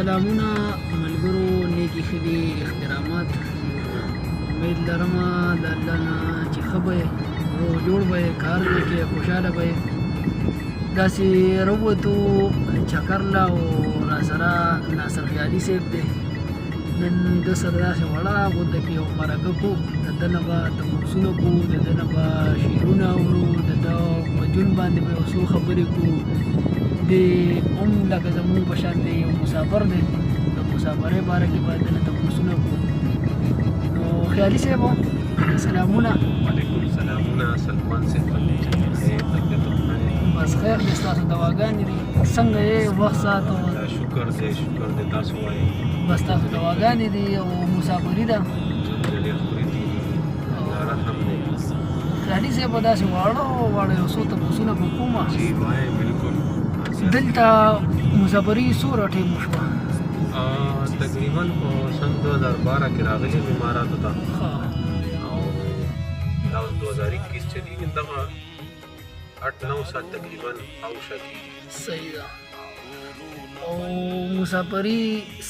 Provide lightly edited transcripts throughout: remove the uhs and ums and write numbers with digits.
سلامونه ملګرو، نیکې ښځې، احترامات. امید لرم د الله نه چې ښه به یې، روغ جوړ به یې، کار به کې خوشحاله به یې. داسې راووتو چکر له او راسره ناصر خیالي صاحب دی. نن د سره داسې وړه غونډه کې یو مرکه کوو، د ده نه به تپوسونه کوو، د ده نه به شعرونه اورو، د ده په ژوند باندې به یو څو خبرې کوو. دی هم لکه زموږ په شان دی، یو مسافر دی، د مسافرۍ باره کې به ده نه تپوسونه کوو. نو خیالي صاحب، سلامونه. وعلیکم سلامونه سلمان صاحب، خیر، طبیعت ښه دی؟ بس خیر دی، ستاسو دواګانې دي. څنګه یې وخت ساعت؟ دا شکر دی، شکر دی. تاسو وایئ؟ بس تاسو دواګانې دي او مسافري ده. ژوند ډېر ښکلی تېرېږي، الله رحم دی. خیالي صاحب، داسې واړه واړه یو څو تپوسونه به کوم. جی وایئ، بالکل. دلته مسافري څومره ټایم وشوه؟ تقریبا په سن 2012 کې راغلی یم اماراتو ته او دا اوس 2021 چلېږي، دغه 8-9 ساعت تقریبا اوشا کېږي. صحیح ده. او مسافري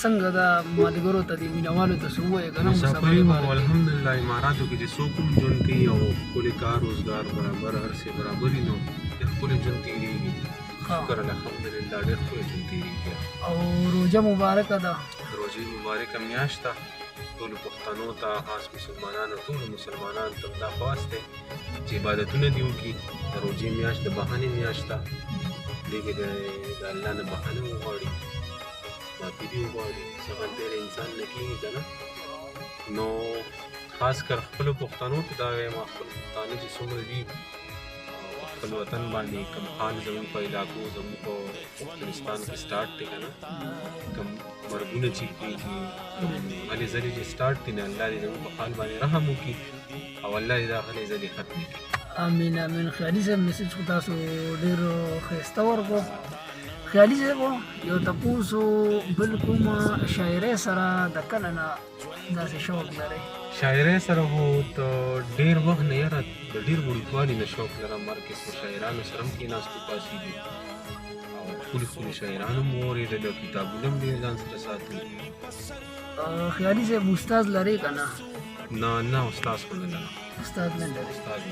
څنګه ده؟ ملګرو ته دې، مینهوالو ته څه ووایې که نه؟ مسافري خو الحمدلله اماراتو کې چې څوک هم ژوند کوي او ښکلی کار روزګار برابر، هر څه برابر وي، نو ډېر ښکلی ژوند تېرېږي. شکر الحمدلله، ډېر ښکلی ژوند تېرېږي. او روژه مبارکه ده. روژې مبارکه میاشت ده. ټولو پښتنو ته، خاص مسلمانانو، ټولو مسلمانانو ته دا خواست دی چې عبادتونه دې وکړي. د روژې میاشت د بخښنې میاشت ده، دې کې د الله نه بخښنه وغواړي، معافي دې وغواړي، څه غلطۍ له انسان نه کېږي که نه. نو خاص کر خپلو پښتنو ته دا وایم، خپل پښتانه چې څومره دي خپل وطن باندې، کوم حال زموږ په علاقو، زموږ په پښتونستان کې سټارټ دی که نه، کوم مرګونه چې کېږي، کوم هلې ځلې چې سټارټ دي، نه الله دې زموږ په حال باندې رحم وکړي او الله دې دا هلې ځلې ختمې کړي. امین امین. خیالي صاحب، میسج خو تاسو ډېر ښایسته ورکړو. خیالي صاحب، یو تپوس بل کومه شاعرۍ سره د کله نه داسې شوق لرئ؟ شاعرۍ سره خو ته ډېر وخت نه، یاره، د ډېر وړوکوالي نه شوق لرم. هر قسم شاعرانو سره هم کېناستو پاڅېدو او ښکلي ښکلي شاعران هم واورېدل او کتابونه هم ډېر ځان سره ساتو. خیالي صاحب، استاد لرئ که نه؟ نه نه، استاد خو نه لرم. استاد نه لرئ؟ استاد نه.